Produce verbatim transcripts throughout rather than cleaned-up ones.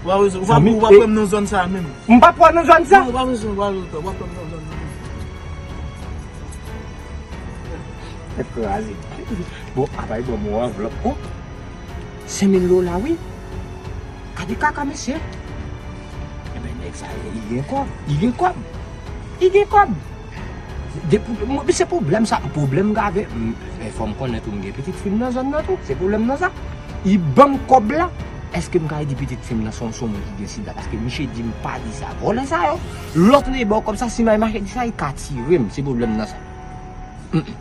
Ou pa bezwen, ou pa, ou pa pran m nan zòn sa menm. M pa pran nan zòn sa. Non, ou pa bezwen, ou pa bezwen, ou pa pran m nan zòn sa. Tèt kraze. Bon, apa li ban m yon anvlòp. Oh! Senk mil dola, wi. Gade kaka, mesye. Ebyen, nèg sa, li gen kòb. Li gen kòb. Li gen kòb. De, mwen, se pwoblèm sa, pwoblèm m gen avè, m, men fò m konnen tou, m gen pitit fi m nan zòn nan tou. Se pwoblèm nan sa. Li ban m kòb la. Èske m ka di pitit fi m nan se yon, se yon moun ki gen sida? Paske misye di m pa di sa. Vòlè sa yo. Lòt nèg ba w kòb sa, si m al mache di sa, li ka tire m. Se pwoblèm nan sa. Mm, mm.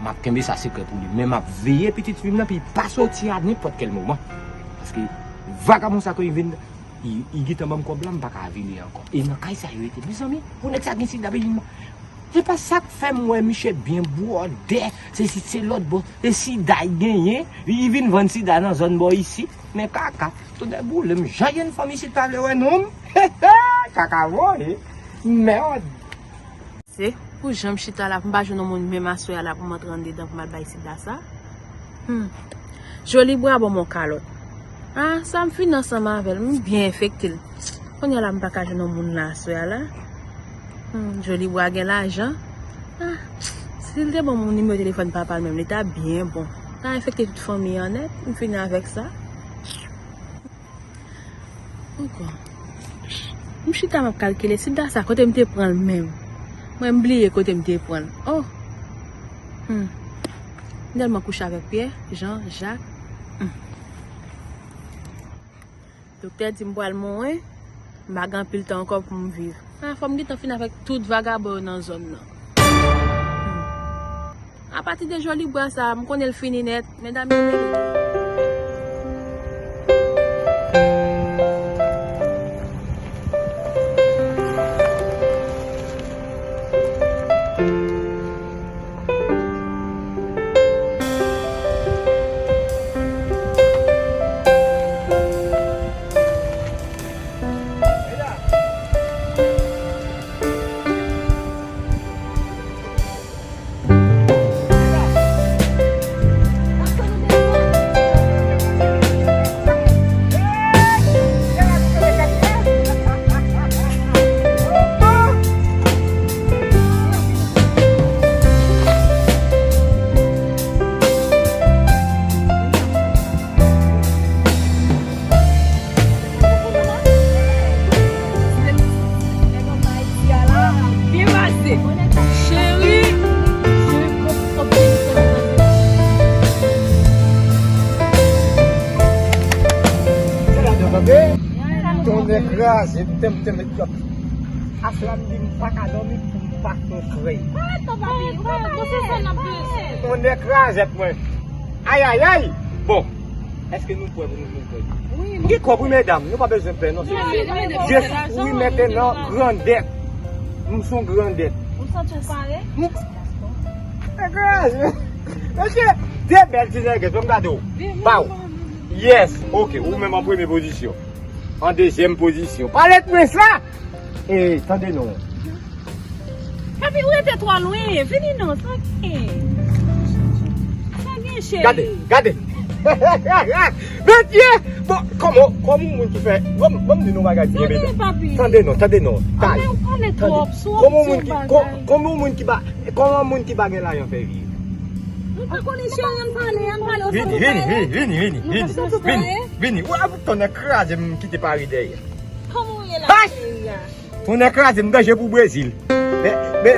M ap kenbe sa sekrè pou li. Men m ap veye pitit fi m nan, pou li pa soti a nenpòt kèl moman. Paske vagabon sa, kan li vin, li, li gentan ban m kòb la, m pa ka vini ankò. E nan kay sa yo rete. Mezanmi, pou nèg sa gen sida, peyi m. Se pa sa k fè m wè misye byen bwòdè, se si se lòt bò, se sida l genyen, li vin vann sida nan zòn bò isit. Men kaka, tonnè boule m, jan jèn fanm isit pa vle wè nonm. Kaka voye. Mèd. Se pou jan m chita la, pou m pa jwenn yon moun menm aswè a la, pou m antre anndedan, pou m al bay sida sa. Hmm. Joli bra ban m yon kalòt. Ah, sa m fini ansanm avè l, m byen enfekte l. Kounye a la, m pa ka jwenn yon moun la aswè a la. Hmm, Joli bra gen lajan. Ah, si l te ban m nimewo telefòn papa l menm, li ta byen bon. Ta enfekte tout fanmi an nèt, m fini avèk sa. Ankò. M chita m ap kalkile, sida sa, kote m te pran l menm? Mwen, m bliye kote m te pran l. Oh! Hmm. M tèlman kouche avèk Pyè, Jan, Jak. Hmm. Doktè di m pral mouri, m pa gen anpil tan ankò pou m viv. Ah, fò m gentan fini avèk tout vagabon yo nan zòn nan. Hmm. Apati de Joli bra sa, m konnen l fini nèt. Medam yo mele. Cheri, tonnè kraze, m tèm, tèm, tèm. Aswè a m di m pa ka dòmi pou m pa kontre. Tonnè krazèt mwen. Ayayay! Bon, èske nou prè pou nou vin prè? M gen kòb wi medam, nou pa bezwen pè non. Yes, wi, mentenan, grandèt. M son grandèt. Ou santi w pare? Tonnè kraze. Mesye, de bèl ti nègès, ban m gade w. Baw. Yes, ok, ou menm an premye pozisyon. An dezyèm pozisyon. Palèt mwen sa! E, tande non. Papi, ou rete twò lwen. Vini non, sa gen. Sa gen, cheri. Gade, gade. Mesye! Bon, kòman, kòman yon moun ki fè, bon, bon, m di nou bagay byen, bebe. Tande non, tande non. Tande. Kòman yon moun ki, kò-, kòman yon moun ki ba, kòman yon moun ki pa gen lajan fè viv? Nou pa konnen, cheri, ann pale, ann pale. Vini, vini, vini, vini, vini, vini, vini, vini. Ou ap tonnè kraze m kite pare dèyè. Kòman w ye la, cheri a? Tonnè kraze m, danje pou Brezil. Men, men.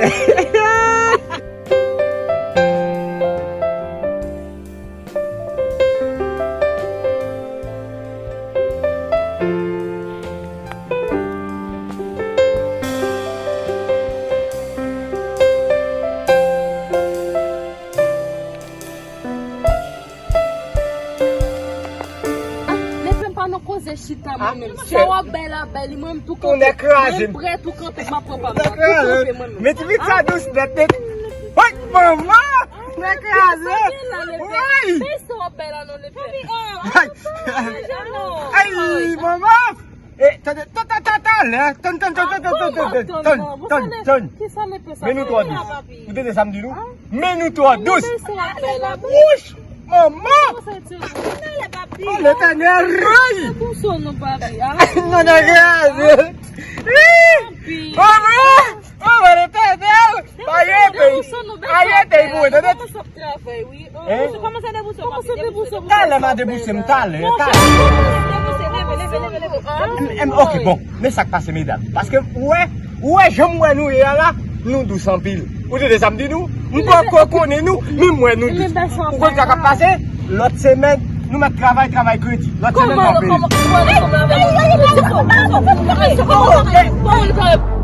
Ah, men fè m pa nan koze chita mwen menm. Sa w ap bay la, bay li, mwen m tou kanpe. Mwen m prè tou kanpe, m ap pran pa m la. Tou kanpe mwen menm. Men ti pitit sa dous nèt, men. Woy, manman! Tonnè kraze! Woy! Men sa w ap bay la non, lepè. Ay, manman! E, tande, ta, ta, ta, talè. Tann, tann, tann, tann, tann, tann, tann, tann, tann. Men nou twò dous. Ou tande sa m di nou? Men nou twò dous. Wouch! Manman! Oh, Letènèl! Ay! Non, non, non. Oh, Letènèl! Aye, peyi! Aye, peyi pou mwen, tande? Talè m a debouse m, talè, talè. Em, em, ok, bon, men sa k pase, medam. Paske, ou wè, ou wè, jan m wè nou ye a la, nou dous anpil. Ou tande sa m di nou? M poko konnen nou, men m wè nou dous. Ou konn sa k ap pase? Lòt semèn, nou mèt travay, travay kredi. Lòt semèn, n ap vini.